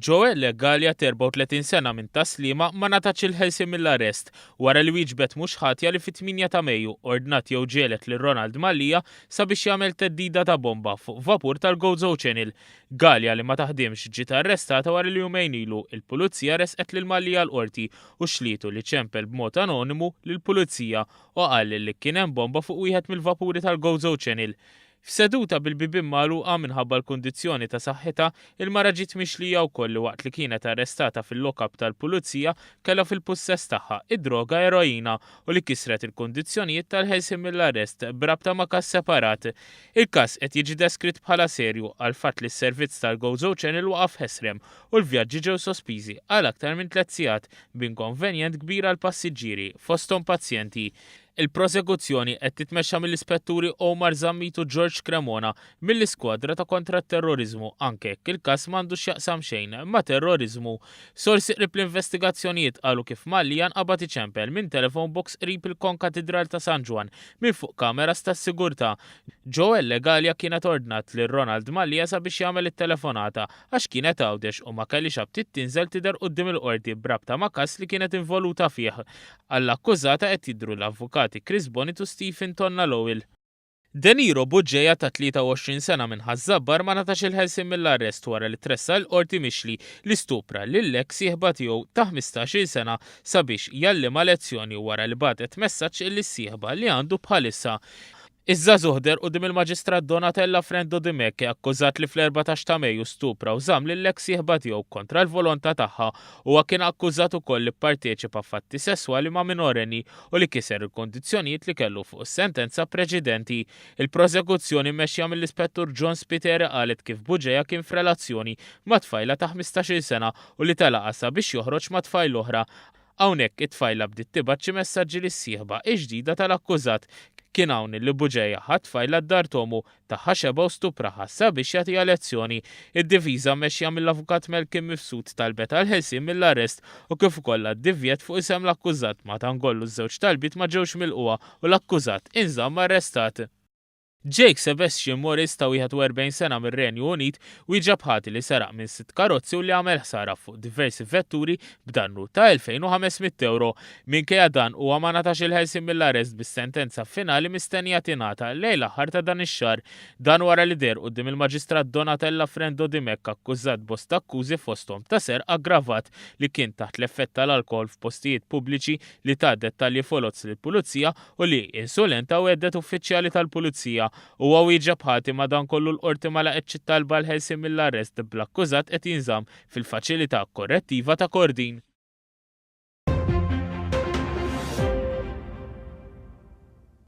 Joelle Galea ta' 34 sena minn Tas-Sliema ma ngħatatx il-ħelsien mill-arrest wara li wieġbet mhux ħatja li fit-8 ta' Mejju ordnat jew ġegħlet lil Ronald Mallia sabiex jagħmel theddida ta' bomba fuq vapur tal-Gozo Channel. Galea li ma taħdimx ġiet arrestata wara li jumejn ilu il-Pulizija ressqet lil Mallia l-Qorti u xlietu li ċempel b'mod anonimu lill-Pulizija u qal li kien hemm bomba fuq wieħed mill-vapuri tal-Gozo Channel. F'seduta bil-bibien magħluqa minħabba l-kundizzjoni ta' saħħitha, il-mara ġiet mixlija wkoll li waqt li kienet arrestata fil-lock-up tal-Pulizija kellha fil-pussess tagħha id-droga eroina u li kisret il-kundizzjonijiet tal-ħelsien mill-arrest b'rabta ma' każ separat. Il-każ qed jiġi deskritt bħala serju għall-fatt li s-servizz tal-Gozo Channel waqaf ħesrem u l-vjaġġi ġew sospiżi għal aktar minn tlett sigħat b'inkonvenjent kbir għall-passiġġieri, fosthom pazjenti. Il-prosekuzzjoni qed titmexxa mill-Ispetturi Omar Zammit u George Cremona mill-Iskwadra ta' Kontra t-Terroriżmu anke jekk il-każ m'għandu x'jaqsam xejn ma' terroriżmu. Sorsi qrib l-investigazzjonijiet qalu kif Mallia nqabad iċempel minn telephone box qrib il-Konkatidral ta' San Ġwann minn fuq kameras tas-sigurtà. Joelle Galea kienet ordnat lil Ronald Mallia sabiex jagħmel it-telefonata għax kienet Għawdex u ma kellhiex aptit tinżel tidher quddiem il-Qorti b'rabta ma' każ li kienet involuta fih. Għall-akkużata qed jidhru l-avukati Chris Bonett u Stephen Tonna Lowell. Deniro Bugeja ta' 23 sena minn Ħaż-Żabbar ma ngħatax il-ħelsien mill-arrest wara li tressaq il-Qorti mixli li stupra lill-eks sieħba tiegħu ta' 15-il sena sabiex jgħallimha lezzjoni wara li bagħtet messaġġ lis-sieħba li għandu bħalissa. Iż-żagħżugħ deher quddiem il-Maġistrat Donatella Frendo Dimech akkużat li fl-14 ta' Mejju stupra u żamm lill-eks sieħba tiegħu kontra l-volontà tagħha. Huwa kien akkużat ukoll li pparteċipa f'atti sesswali ma' minorenni u li kiser il-kundizzjonijiet li kellu fuq is-sentenza preċedenti. Il-prosekuzzjoni mmexxija mill-Ispettur John Spiteri qalet kif Bugeja kien f'relazzjoni ma' tfajla ta' 15-il sena u li telaqha sabiex joħroġ ma' tfajla oħra. Hawnhekk it-tfajla bdiet tibgħat xi messaġġi lis-sieħba il-ġdida tal-akkużat. Kien hawn li Bugeja ħa t-tfajla d-dar t'ommu, tagħha xebgħa u stupraha sabiex jagħtiha lezzjoni. Id-difiża mmexxija mill-Avukat Malcolm Mifsud talbet għall-ħelsien mill-arrest u kif ukoll għad-divjet fuq isem l-akkużat madankollu ż-żewġ talbiet ma ġewx milqugħa u l-akkużat inżamm arrestat. Jake Sebastian Morris ta' 41 sena mir-Renju Unit wieġeb ħati li seraq minn sitt karozzi u li għamel ħsara fuq diversi vetturi b'dannu ta' 2,500 ewro. Minkejja dan huwa ma ngħatax il-ħelsien mill-arrest bis-sentenza finali mistennija tingħata lejn l-aħħar ta' dan ix-xahar. Dan wara li deher quddiem il-Maġistrat Donatella Frendo Dimech akkużat b'bosta akkużi fosthom ta' serq aggravat, li kien taħt l-effett tal-alkoħol f'postijiet pubbliċi, li ta dettalji foloz lill-Pulizija u li insulenta u hedded uffiċjali tal-Pulizija. Huwa wieġeb ħati madankollu l-Qorti ma laqgħetx it-talba għall-ħelsien mill-arrest bl-akkużat qed jinżamm fil-Faċilità Korrettiva ta' Kordin.